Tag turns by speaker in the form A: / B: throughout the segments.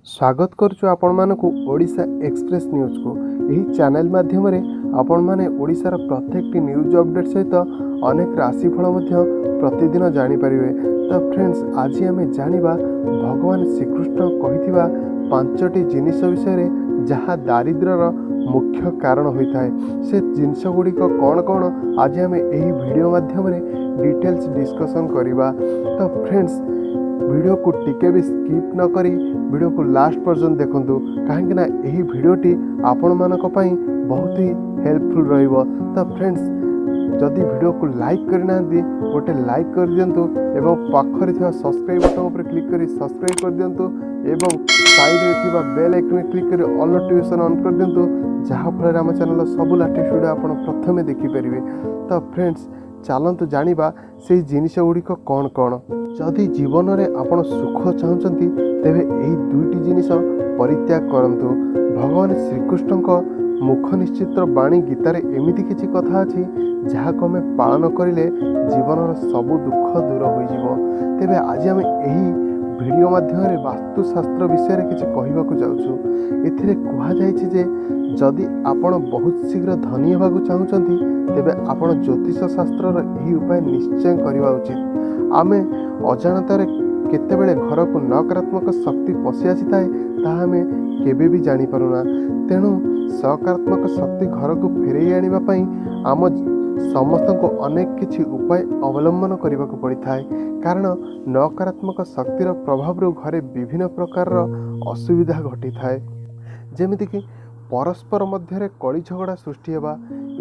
A: ସ୍ୱାଗତ କରୁଛୁ ଆପଣମାନଙ୍କୁ ଓଡ଼ିଶା ଏକ୍ସପ୍ରେସ୍ ନ୍ୟୁଜ୍କୁ। ଏହି ଚ୍ୟାନେଲ୍ ମାଧ୍ୟମରେ ଆପଣମାନେ ଓଡ଼ିଶାର ପ୍ରତ୍ୟେକଟି ନ୍ୟୁଜ୍ ଅପଡ଼େଟ୍ ସହିତ ଅନେକ ରାଶିଫଳ ମଧ୍ୟ ପ୍ରତିଦିନ ଜାଣିପାରିବେ। ତ ଫ୍ରେଣ୍ଡସ୍, ଆଜି ଆମେ ଜାଣିବା ଭଗବାନ ଶ୍ରୀକୃଷ୍ଣ କହିଥିବା 5ଟି ଜିନିଷ ବିଷୟରେ, ଯାହା ଦାରିଦ୍ର୍ୟର ମୁଖ୍ୟ କାରଣ ହୋଇଥାଏ। ସେ ଜିନିଷ ଗୁଡ଼ିକ କ'ଣ କ'ଣ, ଆଜି ଆମେ ଏହି ଭିଡ଼ିଓ ମାଧ୍ୟମରେ ଡିଟେଲ୍ସ ଡିସ୍କସନ୍ କରିବା। ତ ଫ୍ରେଣ୍ଡସ୍, ଭିଡ଼ିଓକୁ ଟିକେ ବି ସ୍କିପ୍ ନ କରି ଭିଡ଼ିଓକୁ ଲାଷ୍ଟ ପର୍ଯ୍ୟନ୍ତ ଦେଖନ୍ତୁ, କାହିଁକିନା ଏହି ଭିଡ଼ିଓଟି ଆପଣମାନଙ୍କ ପାଇଁ ବହୁତ ହି ହେଲ୍ପଫୁଲ୍ ରହିବ। ତ ଫ୍ରେଣ୍ଡସ୍, ଯଦି ଭିଡ଼ିଓକୁ ଲାଇକ୍ କରିନାହାନ୍ତି, ଗୋଟେ ଲାଇକ୍ କରିଦିଅନ୍ତୁ ଏବଂ ପାଖରେ ଥିବା ସବସ୍କ୍ରାଇବ୍ ବଟନ୍ ଉପରେ କ୍ଲିକ୍ କରି ସବସ୍କ୍ରାଇବ୍ କରିଦିଅନ୍ତୁ ଏବଂ ସାଇଡ଼୍ରେ ଥିବା ବେଲ୍ ଆଇକନ୍ରେ କ୍ଲିକ୍ କରି ଅଲ୍ ନୋଟିଫିକେସନ୍ ଅନ୍ କରିଦିଅନ୍ତୁ, ଯାହାଫଳରେ ଆମ ଚ୍ୟାନେଲ୍ର ସବୁ ଲାଟେଷ୍ଟ ଭିଡ଼ିଓ ଆପଣ ପ୍ରଥମେ ଦେଖିପାରିବେ। ତ ଫ୍ରେଣ୍ଡସ୍, ଚାଲନ୍ତୁ ଜାଣିବା ସେଇ ଜିନିଷ ଗୁଡ଼ିକ କ'ଣ କ'ଣ। ଯଦି ଜୀବନରେ ଆପଣ ସୁଖ ଚାହୁଁଛନ୍ତି, ତେବେ ଏହି 2ଟି ଜିନିଷ ପରିତ୍ୟାଗ କରନ୍ତୁ। ଭଗବାନ ଶ୍ରୀକୃଷ୍ଣଙ୍କ ମୁଖ ନିଃସୃତ ବାଣୀ ଗୀତାରେ ଏମିତି କିଛି କଥା ଅଛି, ଯାହାକୁ ଆମେ ପାଳନ କରିଲେ ଜୀବନର ସବୁ ଦୁଃଖ ଦୂର ହୋଇଯିବ। ତେବେ ଆଜି ଆମେ ଏହି ଭିଡ଼ିଓ ମାଧ୍ୟମରେ ବାସ୍ତୁଶାସ୍ତ୍ର ବିଷୟରେ କିଛି କହିବାକୁ ଯାଉଛୁ। ଏଥିରେ କୁହାଯାଇଛି ଯେ ଯଦି ଆପଣ ବହୁତ ଶୀଘ୍ର ଧନୀ ହେବାକୁ ଚାହୁଁଛନ୍ତି, ତେବେ ଆପଣ ଜ୍ୟୋତିଷ ଶାସ୍ତ୍ରର ଏହି ଉପାୟ ନିଶ୍ଚୟ କରିବା ଉଚିତ। ଆମେ ଅଜାଣତରେ କେତେବେଳେ ଘରକୁ ନକାରାତ୍ମକ ଶକ୍ତି ପଶି ଆସିଥାଏ, ତାହା ଆମେ କେବେ ବି ଜାଣିପାରୁନା। ତେଣୁ ସକାରାତ୍ମକ ଶକ୍ତି ଘରକୁ ଫେରାଇ ଆଣିବା ପାଇଁ ଆମ ସମସ୍ତଙ୍କୁ ଅନେକ କିଛି ଉପାୟ ଅବଲମ୍ବନ କରିବାକୁ ପଡ଼ିଥାଏ, କାରଣ ନକାରାତ୍ମକ ଶକ୍ତିର ପ୍ରଭାବରୁ ଘରେ ବିଭିନ୍ନ ପ୍ରକାରର ଅସୁବିଧା ଘଟିଥାଏ, ଯେମିତିକି ପରସ୍ପର ମଧ୍ୟରେ କଳି ଝଗଡ଼ା ସୃଷ୍ଟି ହେବା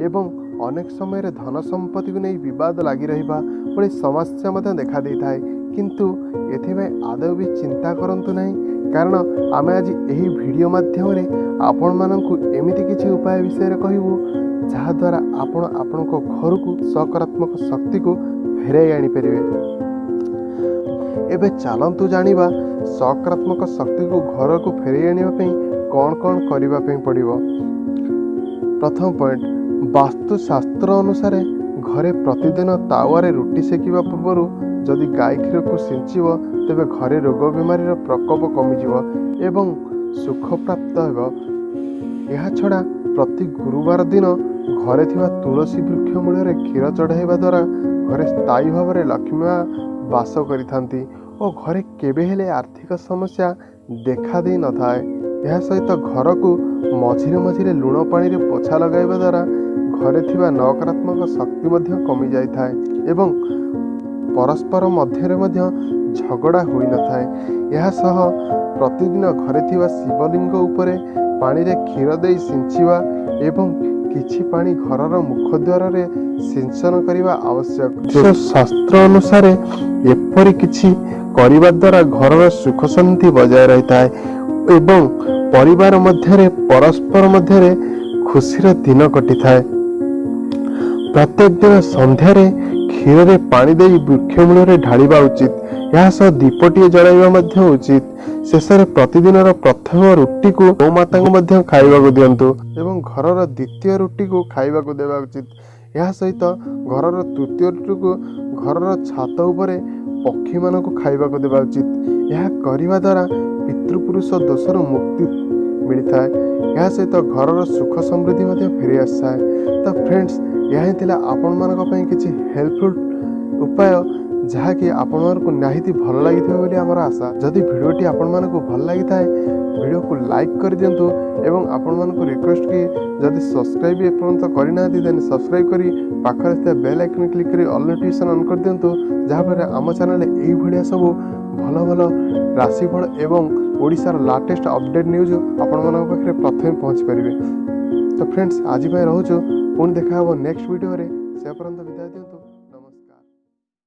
A: ଏବଂ ଅନେକ ସମୟରେ ଧନ ସମ୍ପତ୍ତିକୁ ନେଇ ବିବାଦ ଲାଗି ରହିବା ଭଳି ସମସ୍ୟା ମଧ୍ୟ ଦେଖାଦେଇଥାଏ। କିନ୍ତୁ ଏଥିପାଇଁ ଆଦୌ ବି ଚିନ୍ତା କରନ୍ତୁ ନାହିଁ, କାରଣ ଆମେ ଆଜି ଏହି ଭିଡ଼ିଓ ମାଧ୍ୟମରେ ଆପଣମାନଙ୍କୁ ଏମିତି କିଛି ଉପାୟ ବିଷୟରେ କହିବୁ, ଯାହାଦ୍ୱାରା ଆପଣ ଆପଣଙ୍କ ଘରକୁ ସକାରାତ୍ମକ ଶକ୍ତିକୁ ଫେରାଇ ଆଣିପାରିବେ। ଏବେ ଚାଲନ୍ତୁ ଜାଣିବା ସକାରାତ୍ମକ ଶକ୍ତିକୁ ଘରକୁ ଫେରାଇ ଆଣିବା ପାଇଁ କ'ଣ କ'ଣ କରିବା ପାଇଁ ପଡ଼ିବ। ପ୍ରଥମ ପଏଣ୍ଟ, ବାସ୍ତୁଶାସ୍ତ୍ର ଅନୁସାରେ ଘରେ ପ୍ରତିଦିନ ତାୱାରେ ରୁଟି ସେକିବା ପୂର୍ବରୁ ଯଦି ଗାଈ କ୍ଷୀରକୁ ସିଞ୍ଚିବ, ତେବେ ଘରେ ରୋଗ ବେମାରୀର ପ୍ରକୋପ କମିଯିବ ଏବଂ ସୁଖ ପ୍ରାପ୍ତ ହେବ। ଏହାଛଡ଼ା ପ୍ରତି ଗୁରୁବାର ଦିନ ଘରେ ଥିବା ତୁଳସୀ ବୃକ୍ଷ ମୂଳରେ କ୍ଷୀର ଚଢ଼ାଇବା ଦ୍ୱାରା ଘରେ ସ୍ଥାୟୀ ଭାବରେ ଲକ୍ଷ୍ମୀ ମା ବାସ କରିଥାନ୍ତି ଓ ଘରେ କେବେ ହେଲେ ଆର୍ଥିକ ସମସ୍ୟା ଦେଖା ଦେଇନଥାଏ। ଏହା ସହିତ ଘରକୁ ମଝିରେ ମଝିରେ ଲୁଣ ପାଣିରେ ପୋଛା ଲଗାଇବା ଦ୍ୱାରା ଘରେ ଥିବା ନକାରାତ୍ମକ ଶକ୍ତି ମଧ୍ୟ କମିଯାଇଥାଏ ଏବଂ ପରସ୍ପର ମଧ୍ୟରେ ମଧ୍ୟ ଝଗଡ଼ା ହୋଇନଥାଏ। ଏହା ସହ ପ୍ରତିଦିନ ଘରେ ଥିବା ଶିବଲିଙ୍ଗ ଉପରେ ପାଣିରେ କ୍ଷୀର ଦେଇ ସିଞ୍ଚିବା ଏବଂ କିଛି ପାଣି ଘରର ମୁଖଦ୍ୱାରରେ ସିଞ୍ଚନ କରିବା ଆବଶ୍ୟକ। ଶାସ୍ତ୍ର ଅନୁସାରେ ଏପରି କିଛି କରିବା ଦ୍ୱାରା ଘରର ସୁଖ ଶାନ୍ତି ବଜାୟ ରହିଥାଏ ଏବଂ ପରିବାର ମଧ୍ୟରେ ପରସ୍ପର ମଧ୍ୟରେ ଖୁସିର ଦିନ କଟିଥାଏ। ପ୍ରତ୍ୟେକ ଦିନ ସନ୍ଧ୍ୟାରେ କ୍ଷୀରରେ ପାଣି ଦେଇ ବୃକ୍ଷ ମୂଳରେ ଢାଳିବା ଉଚିତ। ଏହା ସହ ଦୀପଟିଏ ଜଳାଇବା ମଧ୍ୟ ଉଚିତ। ଶେଷରେ ପ୍ରତିଦିନର ପ୍ରଥମ ରୁଟିକୁ ଗୋମାତାଙ୍କୁ ମଧ୍ୟ ଖାଇବାକୁ ଦିଅନ୍ତୁ ଏବଂ ଘରର ଦ୍ୱିତୀୟ ରୁଟିକୁ ଖାଇବାକୁ ଦେବା ଉଚିତ। ଏହା ସହିତ ଘରର ତୃତୀୟ ରୁଟିକୁ ଘରର ଛାତ ଉପରେ ପକ୍ଷୀମାନଙ୍କୁ ଖାଇବାକୁ ଦେବା ଉଚିତ। ଏହା କରିବା ଦ୍ୱାରା ପିତୃପୁରୁଷ ଦୋଷରୁ ମୁକ୍ତି ମିଳିଥାଏ। ଏହା ସହିତ ଘରର ସୁଖ ସମୃଦ୍ଧି ମଧ୍ୟ ଫେରି ଆସିଥାଏ। ତ ଫ୍ରେଣ୍ଡସ୍, ଏହା ହିଁ ଥିଲା ଆପଣମାନଙ୍କ ପାଇଁ କିଛି ହେଲ୍ପଫୁଲ୍ ଉପାୟ, ଯାହାକି ଆପଣମାନଙ୍କୁ ନିହାତି ଭଲ ଲାଗିଥିବ ବୋଲି ଆମର ଆଶା। ଯଦି ଭିଡ଼ିଓଟି ଆପଣମାନଙ୍କୁ ଭଲ ଲାଗିଥାଏ, ଭିଡ଼ିଓକୁ ଲାଇକ୍ କରିଦିଅନ୍ତୁ ଏବଂ ଆପଣମାନଙ୍କୁ ରିକ୍ୱେଷ୍ଟ କି ଯଦି ସବସ୍କ୍ରାଇବ୍ ଏପର୍ଯ୍ୟନ୍ତ କରିନାହାନ୍ତି, ଦେନ୍ ସବସ୍କ୍ରାଇବ୍ କରି ପାଖରେ ଥିବା ବେଲ୍ ଆଇକନ୍ କ୍ଲିକ୍ କରି ଅଲ୍ ନୋଟିଫିକେସନ୍ ଅନ୍ କରିଦିଅନ୍ତୁ, ଯାହାଫଳରେ ଆମ ଚ୍ୟାନେଲରେ ଏଇଭଳିଆ ସବୁ ଭଲ ଭଲ ରାଶିଫଳ ଏବଂ ଓଡ଼ିଶାର ଲାଟେଷ୍ଟ ଅପଡ଼େଟ୍ ନ୍ୟୁଜ୍ ଆପଣମାନଙ୍କ ପାଖରେ ପ୍ରଥମେ ପହଞ୍ଚି ପାରିବେ। ତ ଫ୍ରେଣ୍ଡସ୍, ଆଜି ପାଇଁ ରହୁଛୁ। ପୁଣି ଦେଖା ହେବ ନେକ୍ସଟ ଭିଡ଼ିଓରେ। ସେ ପର୍ଯ୍ୟନ୍ତ ବିଦାୟ ଦିଅନ୍ତୁ।